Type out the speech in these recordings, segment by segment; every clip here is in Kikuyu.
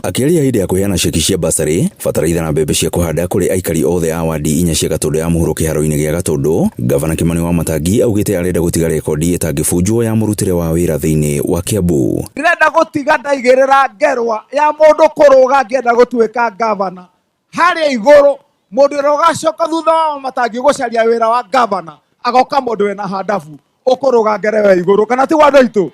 Akĩaria hĩndĩ ya kũheana ceki cia basarĩ, bataraitha na mbembe cia kũhanda kũrĩ aikari othe a wadi inya cia Gatũndũ ya mũhuro kĩharo-inĩ gĩa Gatũndũ, Gavana Kimani Wamatangi augĩte arenda gũtiga rekondi ĩtangĩbunjwo ya mũrutĩre wa wĩra thĩinĩ wa Kiambu. Ndĩrenda gũtiga ndaigĩrĩra ngerwa ya mũndũ kũrũga ngĩenda gũtuĩka gavana harĩa igũrũ, mũndũ ũrĩa ũgacoka thutha wa Wamatangi gũcaria wĩra wa gavana agoka mũndũ wĩna handabu ũkũrũga ngerewa igũrũ, kana ti andũ aitũ?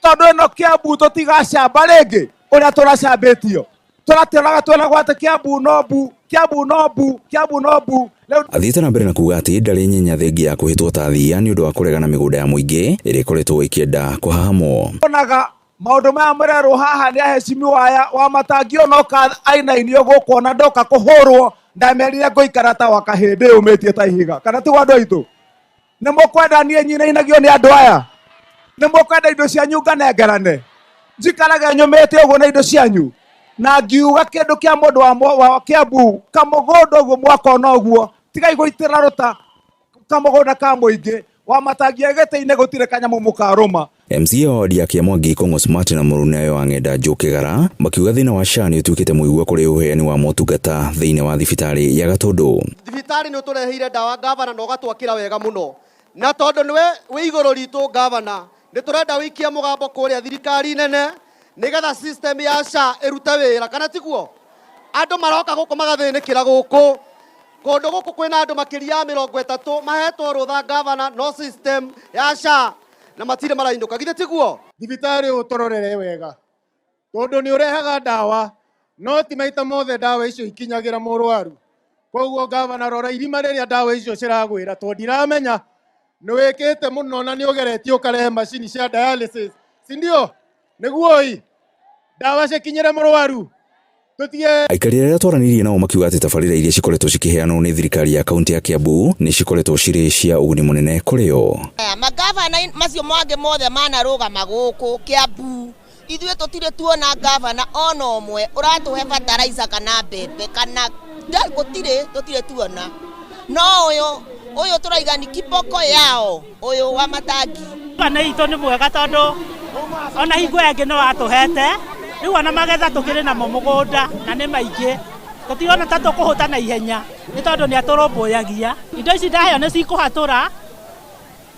Tondũ ĩno Kiambu tũtigacamba rĩngĩ ũrĩa tũracambĩtio, tũratĩonaga twĩragwo atĩ Kiambu no mbu, Kiambu no mbu, Kiambu no mbu. Athiĩte na mbere na kuga atĩ ndarĩ nyenya thengia ya kũhĩtwo ta thia nĩ ũndũ wa kũregana mĩgũnda ya mũingĩ ĩrĩa ĩkoretwo ĩkĩenda kũhahamwo. Onaga maũndũ maya mũrerwo haha nĩ aheshimiwa aya Wamatangi onoka ainainio gũkũ ona ndoka kũhũrwo ndamerire ngũikara ta wa kahĩndĩ ũmĩtie ta ihiga, kana ti andũ aitũ? Nĩ mũkwenda niĩ nyinainagio nĩ andũ aya? Nĩ mũkwenda indo cianyu nganengerane njikarage nyũmĩte ũguo na indo cianyu na ngiuga kĩndũ kĩa mũndũ wa Kiambu kamũgũnda ũguo mwakona ũguo, tigai gũitĩra rũta kamũgũnda ka mũingĩ. Wamatangi gĩtĩ-inĩ gũtirĩ kanyamũ mũkarũma. MCA wa wadi ya Kĩamwangi Kong'o Smart na mũrunawe wa Ng'enda Joe Kĩgara makiuga thĩna wa SHA nĩ ũtuĩkĩte mũigua kũrĩ ũheani wa motungata thĩinĩ wa thibitarĩ ya Gatũndũ. Thibitarĩ nĩ ũtũreheire ndawa, gavana, na ũgatwakĩra wega mũno, na tondũ nĩwe wĩ igũrũ ritũ, gavana, nĩ tũrenda wĩikie mũgambo kũrĩa thirikari nene nĩgetha system ya SHA ĩrute wĩra, kana tiguo? Andũ maroka gũkũ magathĩnĩkĩra gũkũ kũndũ gũkũ kwĩna andũ makĩria ya 30 mahetwo rũtha, gavana, no system ya SHA na matirĩ marainũka, githĩ tiguo? Thibitarĩ ũyũ tũrorere wega tondũ nĩ ũrehaga ndawa, no ti maita mothe ndawa icio ikinyagĩra mũrwaru. Koguo gavana, rora irima rĩrĩa ndawa icio ciragwĩra, tondũ ndiramenya nĩ wĩkĩte mũno na nĩ ũgeretie ũkarehe macini cia dialysis, si ndio? Nĩguo ĩ ndawa cikinyĩre mũrwaru tũtige. Aikari arĩa twaranĩirie nao makiuga atĩ tabarĩra iria cikoretwo cikĩheanwo nĩ thirikari ya kaunti ya Kiambu nĩ cikoretwo cirĩ cia ũguni mũnene kũrĩ o. Aya magavana macio mangĩ mothe manarũgama gũkũ Kiambu, ithuĩ tũtirĩ tuona gavana ona ũmwe ũratũhe bataraica kana mbembe kana gũtirĩ, tũtirĩ tuona. No ũyũ tũraiga ni kiboko yao, ũyũ wa Matangi. Gavana itũ nĩ mwega tondũ ona hingo ĩngĩ no atũhete rĩu ona magetha tũkĩrĩ namo mũgũnda na nĩ maingĩ, tũtirona ta tũkũhũta na ihenya nĩ tondũ nĩ atũrũmbũyagia. Indo ici ndaheo nĩ cikũhatũra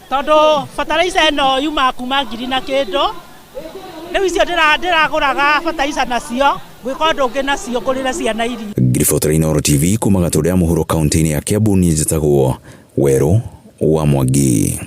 tondũ bataraica ĩno yumaga kuma ngiri na kĩndũ, rĩu icio ndĩragũraga bataraica nacio gwĩka ũndũ ũngĩ nacio ngũrĩre ciana irio. Ngiribotera Inooro TV kuma Gatũndũ ya mũhuro kaunti-inĩ ya Kiambu, niĩ njĩtagwo Werũ wa Mwangi.